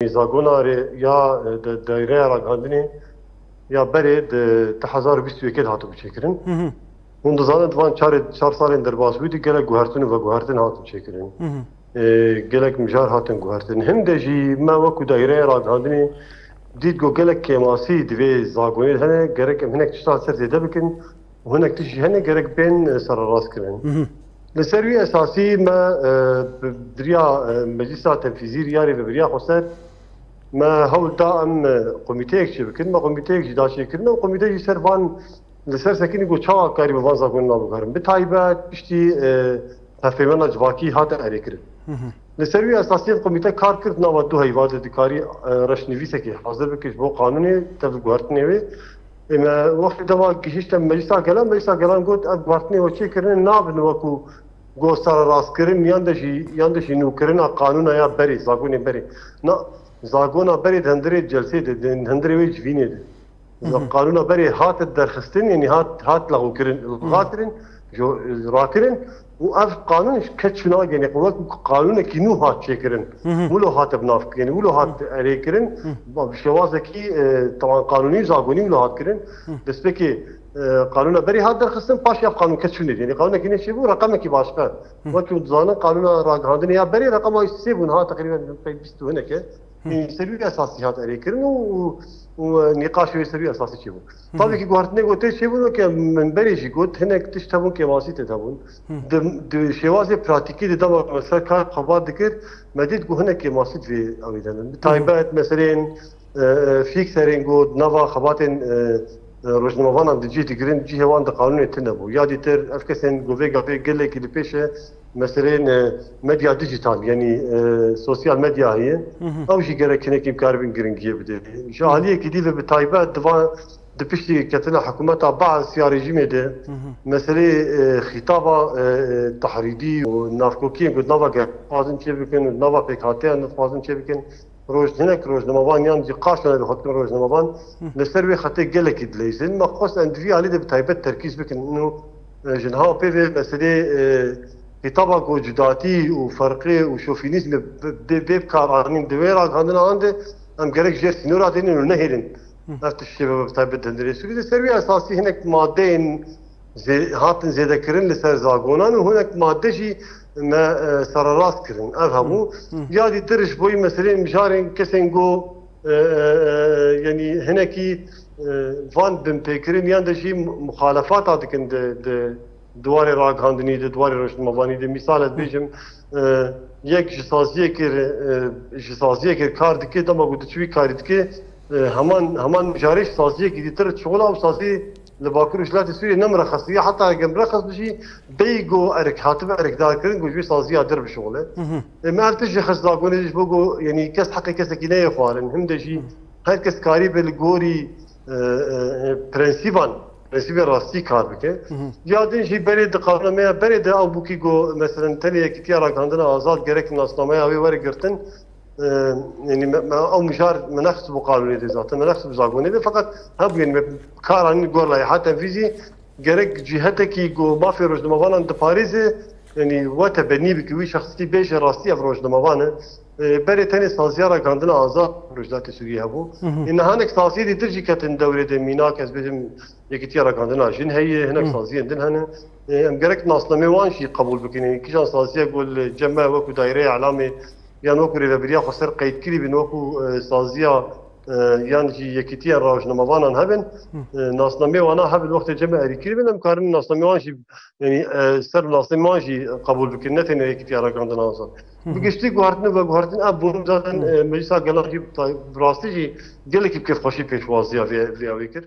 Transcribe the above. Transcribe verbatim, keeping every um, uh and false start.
Zagona rê ya, e, de, daîreya ragihandinê ya berê di du hezar û bîst û yekê de hatibû çêkirin. Hûn dizanin, di van çarê, çar salên derbasbûyî de gelek guhertin û veguhertin hatin çêkirin. E, gelek mijar hatin guhertin. Him de jî me wekû daîreya ragihandinê dît ku gelek kêmasî di vê zagonê de hene, gerek em hinek tişta ser zêde bikin û hinek tişt jî hene gerek bên, e, sererast kirin. Li ser wî esasî me, e, bi, bi riya, e, Meclisa Tenfîzî, riya Rêveberiya Xweser, me hewl da em, e, komîteyek çêbikin. Me komîteyek jî da çêkirin û komîte jî ser van, li ser sekinî ku çawa karî bi van zagonên navguherin. Bi taybet piştî, e, hevpeyvana civakî hate erêkirin. Li ser wî esasî ev komîte kar kir, nava du heyva de dikarî, e, reşnivîsekê hazir bike ji bo qanûnê, tevguhertinê wê. Ê, me wextê dema gihişte Meclisa Gelan, Meclisa Gelan got, ev guhertinê we çêkirine nabin wekû go sererastkirin yan de jî, yan de jî nûkirina qanûna ya berê, zagonê berê. Na, zagona berê di hundirê celsê de, di hundirê wê civînê de. Qanûna berê hate derxistin, yanî hat, hat lexûkirin, ilxa kirin, jo-, rakirin û ev qanûn ji ket çûna, yanî wek qanûnekî nû hat çêkirin. Wilo hate bi nav, yanî wilo hat erê kirin, bi şêwazekî, e, tewan qanûnî, zagonî wilo hat kirin. Destpêkê, e, qanûna berê hat derxistin, paşê ev qanûn ket çûnê. Yanî qanûnekî nê çêbû, reqemekî başqa. Wekî hûn dizanin, qanûna ragihandinê ya berê reqema wî sê bû, niha teqrîben pey bîst û hineke. Ê, ser wî esasî hat erêkirin û, û, û nîqaşê wê ser wî esasî çêbû. Tabî ki guhertinê got tê çêbûn weke min berê jî got, hinek tişt hebûn, kêmasî tê hebûn. Di, di şêwazê pratîkî de dema me ser kar xebat dikir, me dît ku hinek kêmasî divê ew ê de bin. Bi taybet meseleyên, e, e, fîkserên ku nava xebatên, e, e, rojnamevanan di cih digirin, cihê wan di qanûnê tune bû. Ya dîtir ev kesên ku vê gavê gelekî li pêş e, meseleyên, e, medya dijital, yanî, e, sosyal medya heye. Ew jî gerek hinekî karibin giringiyê bide. Ji aliyekî dî ve bi taybet di van, di piştî ketina hikûmeta Baas ya rejîmê de meseleyê, e, xîtaba, e, e, tehrîdî û navkokiyên ku nava gel dixwazin çêbikin û nava pêkhateyan dixwazin çêbikin, roj-, hinek rojnamevan yan jî qaşan dixwazin rojnamevan li ser wê xetê gelekî dileyzin. Me xwest em di vî alî de bi taybet terkîz bikin. Û, e, ji niha pê vê meselê, e, xîtaba ku cudatî û ferqê û şofînîzmê bi, bi, bê bi kar anîn di wê ragihandina an de em gerek jêr sînora dênin û nehêlin. Ev tiştê bi taybet di hundirê Sûrî de ser wî esasî hinek madeyên zê-, hatin zêdekirin li ser zagonan û hinek madde jî me, e, sererast kirin. Ev hemû ya dîtir ji bo yî meseleyên mijarên kesên ku, e, e, e, yanî hinekî, e, van binpêkirin yan de jî mu-, muxalefata dikin di, di, di warê ragihandinî de, di warê rojnamevanî de. Mîsal ez bêjim, e, yek ji saziyekê re, e, ji saziyekê kar dike, dema ku diçe wî karî dike, e, heman, heman mijarê ji saziyekî dîtir çixula û sazî li Bakur û Rojhilatê Sûriyê ne mirexes dibe, heta eger mirexes be jî bêyî ku erk hatibe erkdarkirin ku ji wê saziya dir bişixule. Ê, me ev tişt jî xist zagonê ji bo ku, yanî kes heqê kesekî neyê xwarin. Him de jî her kes karî be li gorî, e, e, e, prensîban, prensîbê rastî kar bike. Ya din jî berê di qanûna me ya berê de ew bûkî ku, meselen, tenê Yekîtiya Ragihandina Azad gerek nasnameya wê were girtin. E, yanî me, me, ew mijar me nexistibû qanûnê de zaten, me nexistibû zagonê de, feqet hebû, yanî me kar anîn gor layîha tenfîzî, gerek cîhetekî ku mafê rojnamevanan diparêze, yanî we tebenî bike, wî şexsî bêje rastî ev rojnamevan e. E, berê tenê saziya ragihandina azad Rojhilatê Sûriyê hebû. Ê, niha hinek saziyê dîtir jî ketin dewrê de, mînak ez bêjim Yekîtiya Ragihandina Jin heye, hinek saziyên din hene. E, em gerek nasnamê wan jî qebûl bikin. Yanî kîjan saziye ku li cem me wekû daîreya îlamê yan wekû rêveberiya xweser qeydkirî bin, wekû, e, saziya, e, yan jî yekîtiya rojnamevanan hebin, e, nasnamê wana hebin, wextê cem me erîkirî bin, em karin nasnamê wan jî, yanî, e, ser nasnamê wan jî qebûl bikin, ne tenê Yekîtiya Ragihandina Azad. Bi giştî guhertin û veguhertin ev bûn zaten, e, Meclisa Gelan jî bi rastî jî gelekî bi kêfxweşî pêşwaziya vê, vê ew ê kir.